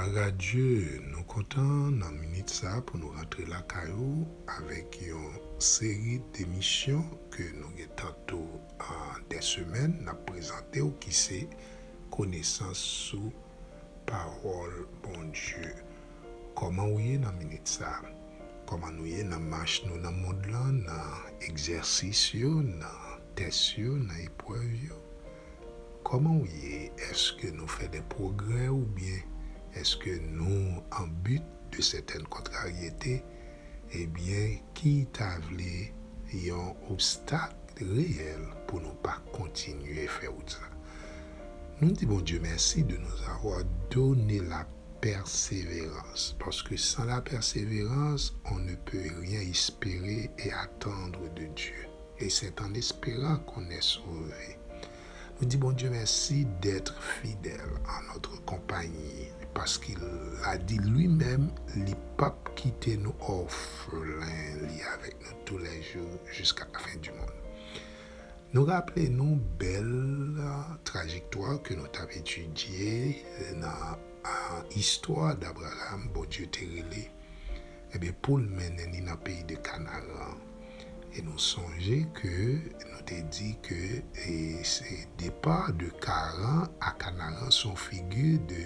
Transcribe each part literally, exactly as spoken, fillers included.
Glwa a Dye, nou kontan nan minit sa pou nou rantre lakay ou avèk yon seri demisyon ke nou gen tanto an dè semèn n ap prezante w ki se konesans sou pawòl Bondye. Kòman ou ye nan minit sa? Kòman nou ye nan mach nou nan mond lan, nan egzèsis yo, nan tès yo, nan eprèv yo? Kòman w ye? Èske nou fè de pwogrè oubyen èske nou an but de sètèn kontraryete? Ebyen, ki ta vle yon obstak reyèl pou nou pa kontinye fè wout sa. Nou di Bondye mèsi de nous avoir donné la persévérance, parce que sans la persévérance, on ne peut rien espérer et attendre de Dieu. Et c'est en espérant qu'on est sauvé. Nous dit Bon Dieu merci d'être fidèle en notre compagnie, parce qu'il a dit lui-même, li pap kite nou orphelin, li avec nous tous les jours jusqu'à la fin du monde. Nou raple nou bèl trajektwa ke nou t ap etidye nan istwa d'Abraham, Bondye te rele, ebyen, pou l mennen li nan peyi de Kanaran. E nou sonje ke nou te di ke e se depa de Karan a Kanaran se yon figi de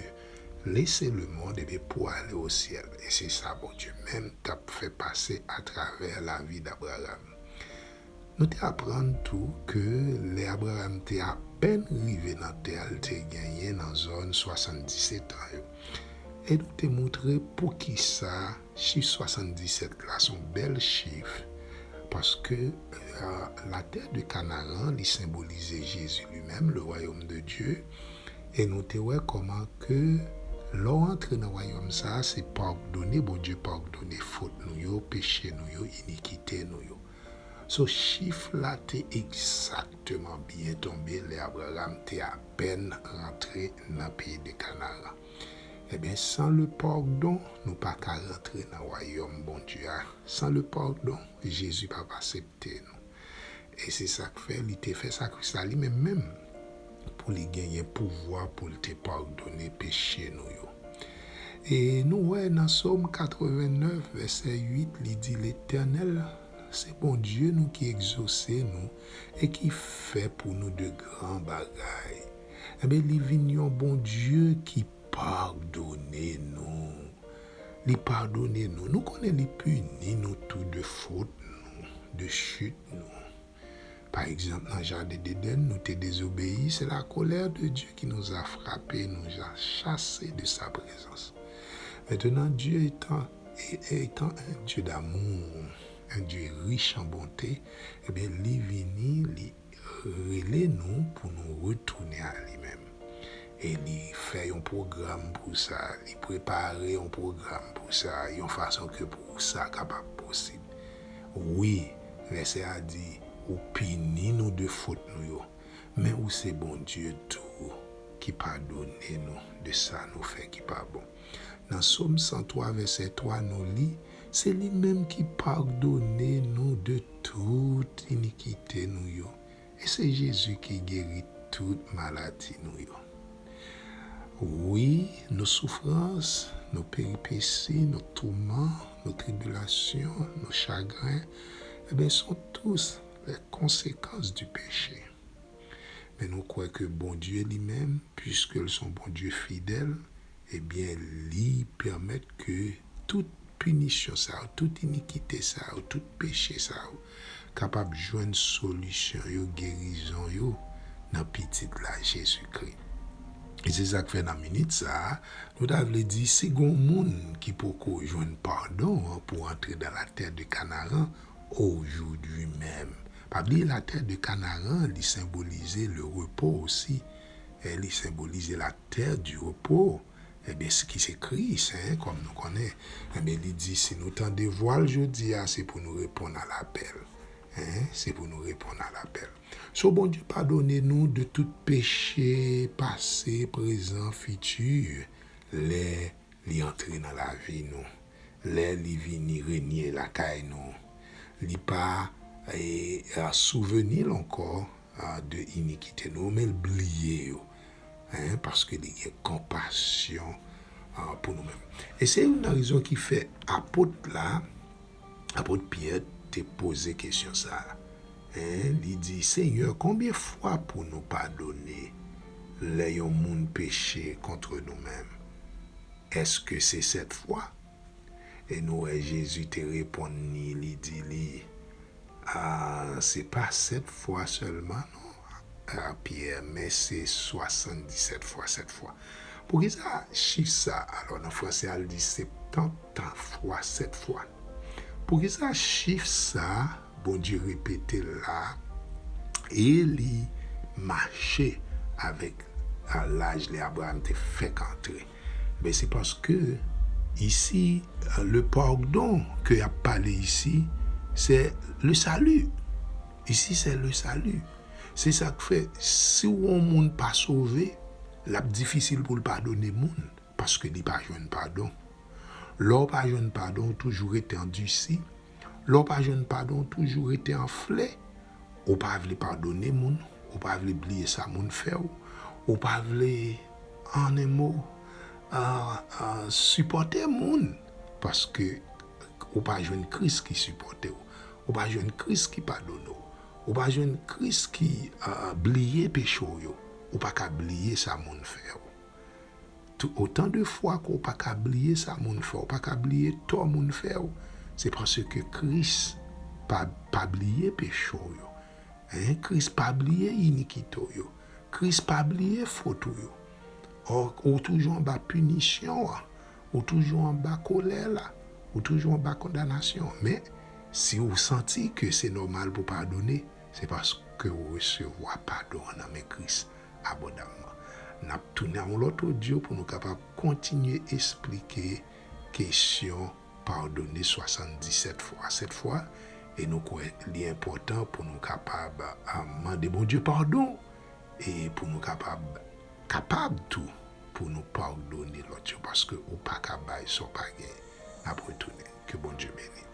laisser le monde, ebyen, pou ale o syèl. E se sa Bondye menm t ap fè pase atravè lavi d'Abraham. Nou te aprann tou ke lè Abraham te apèn rive nan tè a, l te genyen nan zòn swasanndisèt an yo. E nou te montre poukisa chif swasanndisèt la se yon bèl chif, paske euh, la terre de Canaan, li senbolize Jezi li menm, le royaume de Dieu. E nou te wè kòman ke lè w antre nan wayòm sa a, se padone, Bondye padone fot nou yo, peche nou yo, inikite nou yo. So, chif la te egzakteman byen tonbe lè Abraham te apèn rantre nan peyi de Kanaran. Ebyen, sans le pardon, nou pa ka rantre nan wayòm Bondye a. Sans le pardon, Jezi p ap aksepte nou. E se sa k fè li te fè sakri sa li menm menm pou li genyen pouvwa pou l te padone peche nou yo. E nou wè nan Sòm katrevennèf, vèsè uit, li di, Letènèl, se Bondye nou ki egzose nou e ki fè pou nou de gran bagay. Ebyen, li vin yon Bondye ki padone nou. Li padone nou. Nou konnen li pini nou tou de fot nou, de chit nou. Pa egzanp, nan jaden Edenn, nou te dezobeyi, c'est la colère de Dieu qui nous a frappés, nous a chassés de sa présence. Maintenant, Dieu étant, étant un Dieu d'amour, un Dieu riche en bonté, ebyen, li vini, li rele nou pou nou retounen a li menm. E li fè yon pwogram pou sa, li prepare yon pwogram pou sa, yon fason ke pou sa kapab posib. Wi, vèsè a di, ou pini nou de fot nou yo, men ou se Bondye tou ki padone nou de sa nou fè ki pa bon. Nan Sòm san twa, vèsè twa, nou li, se li menm ki padone nou de tout inikite nou yo. E se Jezi ki geri tout maladi nou yo. Wi, nou soufrans, nou peripesi, nou touman, nou tribilasyon, nou chagren, ebyen, sont tous les conséquences du péché. Men nou kwè ke Bondye li menm, puiske l se yon Bondye fidèl, ebyen, li pèmèt ke tout pinisyon sa yo, tout inikite sa yo, tout peche sa yo kapab jwenn solisyon yo, gerizon yo nan Pitit la, Jezikri. E se sa k fè nan minit sa a, nou ta vle di, si gon moun ki poko jwenn padon an pou antre dans la terre de Canaan, aujourd'hui même. Pa bliye, la terre de Canaan, li senbolize le repos osi. E li senbolize la terre du repos. Ebyen, ki se Kris, en, kòm nou konnen. Ebyen, li di, si nou tande vwa l jodi a, se pou nou reponn a lapèl. En, se pou nou reponn a lapèl. So, Bondye padone nou de tout peche pase, prezan, fiti, lè li antre nan lavi nou, lè li vini renye lakay nou. Li pa e, a, souveni l ankò a, de inikite nou, men l bliye yo. En, paske li gen konpasyon ah, pou nou menm. E se youn nan rezon ki fè apot la, apot Pyè te poze kesyon sa a. Hein, li di, Senyè, konbyen fwa pou nou padone lè yon moun peche kont nou menm? Èske se sèt fwa? E nou wè Jezi te reponn li, li di li, ah, se pa sèt fwa sèlman, non, ah, Pyè, men se swasanndisèt fwa sèt fwa. Poukisa chif sa? Alò, nan franse a, l di septanta fwa sèt fwa. Poukisa chif sa, Bondye repete l la, e li mache avèk, ah, laj lè Abraham te fèk antre? Ben, se paske isi, euh, le pardon ke y ap pale isi, se le salut. Isi, se le salut. Se sa k fè, si yon moun pa sove, l ap difisil pou l padone moun, paske li pa jwenn padon. Lè w pa jwenn padon, ou toujou rete andisi. Lè w pa jwenn padon, ou toujou rete anfle. Ou pa vle padone moun, ou pa vle bliye sa moun fè w, ou pa vle, an en mo, ah, ah, sipòte moun, paske ou pa jwenn Kris ki sipòte w, ou pa jwenn Kris ki padone w, ou pa jwenn Kris ki, ah, bliye peche w yo, ou pa ka bliye sa moun fè w. Tou-, otan de fwa ke w pa ka bliye sa moun fè w, w pa ka bliye tò moun fè w, se paske Kris pa, pa bliye peche w yo. Hein, Kris pa bliye inikite w yo. Kris pa bliye fot ou yo. Ò, ou toujou anba pinisyon an. Ou toujou anba kolè la. Ou toujou anba kondanasyon an. Men, si ou santi ke se nòmal pou padone, se paske ou resevwa padon an nan men Kris abondamman. N ap tounen a yon lòt odyo pou nou kapab kontinye esplike kesyon padone swasanndisèt fwa sèt fwa, e nou kwè li enpòtan pou nou kapab, ah, mande Bondye padon, e pou nou kapab, kapab tou pou nou padone lòt yo, paske ou pa ka bay sa w pa gen. N ap retounen. Ke Bondye beni.